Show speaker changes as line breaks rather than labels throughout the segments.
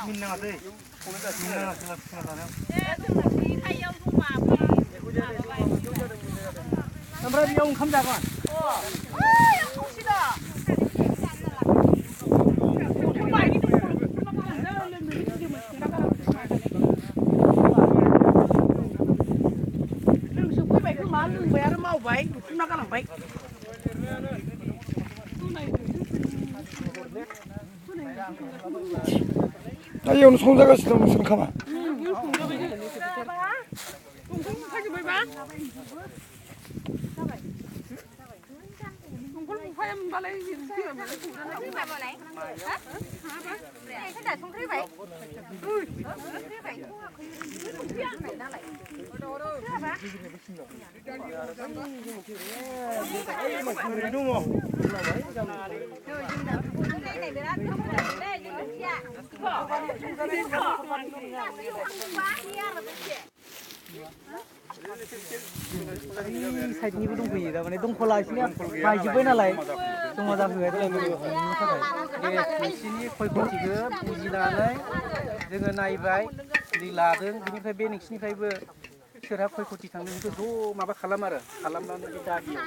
민나가대. 민나가 생각하잖아요. 오늘 비용 감자관.
통시다. vậy chúng nó có làm vậy
아, 이 오늘 송자가 있어 무슨 가만.
사진이도 동부이다. 근데 동콜라 있으면 많이 집어나래. 동화다 그거에 मेसिननि खयखथिखौ बुजिनानै जोङो नायबाय दै लादों बिनिफ्राय बे नोंसिनिफ्रायबो सोरहा खयखथि थांदों बेखौ ज' माबा खालाम आरो खालामनानै बे दाबियाव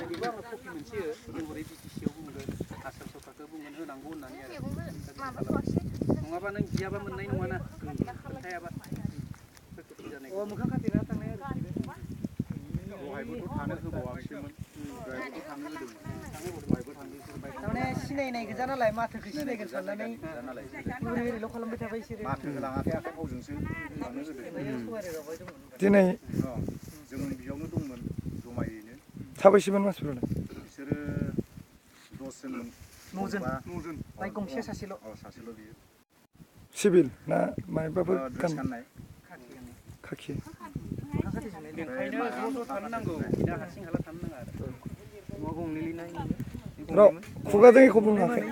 बेखौ आङो कपि मोनसे जों हरै बिटिसिआव बुंगोन आसाम सरकारखौ बुंगोन होनांगौ होननानै आरो नङाबा नों बियाबा मोननाय नङाना खोन्थायाबा खयखथि जानायखौ मोखां खाथेना थांनाय आरो दहायबोथ' थानो होबावाखैमोन दहायबोथ' थानो होदोंमोन थारमाने सिनायनाय गोजा नालाय माथोखौ सिनायगोन साननानै ओरैल' खालामबाय थाबाय बिसोरो माथो होलाङाखै आखाइ फावजोंसो थांनो होदों
दिनै
जों बेयावनो दंमोन जमायैनो
साबैसेमोन मानसिफोरालाय
बिसोरो 10 जनमोन
9 बाय गंसे सासेल'
सासेल' बियो
सिभिल ना मायबाफोर
गाननाय
खाखि
बेखायनो ज' थानो नांगौ बिना हारसिं हाला थानो नाङा आरो न' गंनै लिनाय
र' खुगाजों एखौ बुङाखै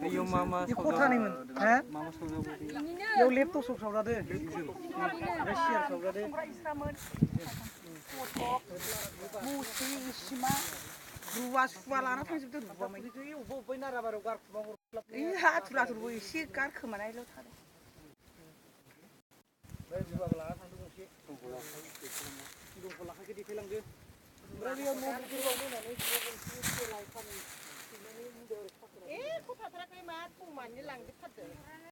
बेयाव मा मा खथानैमोन हा मा मा सावजाबो बेयाव लेपटप सावजादो आरो सियार सावजादो
रुवा सुवा लाना थांजोबदों
अबेबा नाराबारियाव गारखुमा हरलाबो
हाथुर हाथुरबो एसे गारखोमानायल' थादों
लाना थांदों गंसे दंखलाखौ देखायलांदो ओमफ्राय बेयाव न' गिदिराव होनानै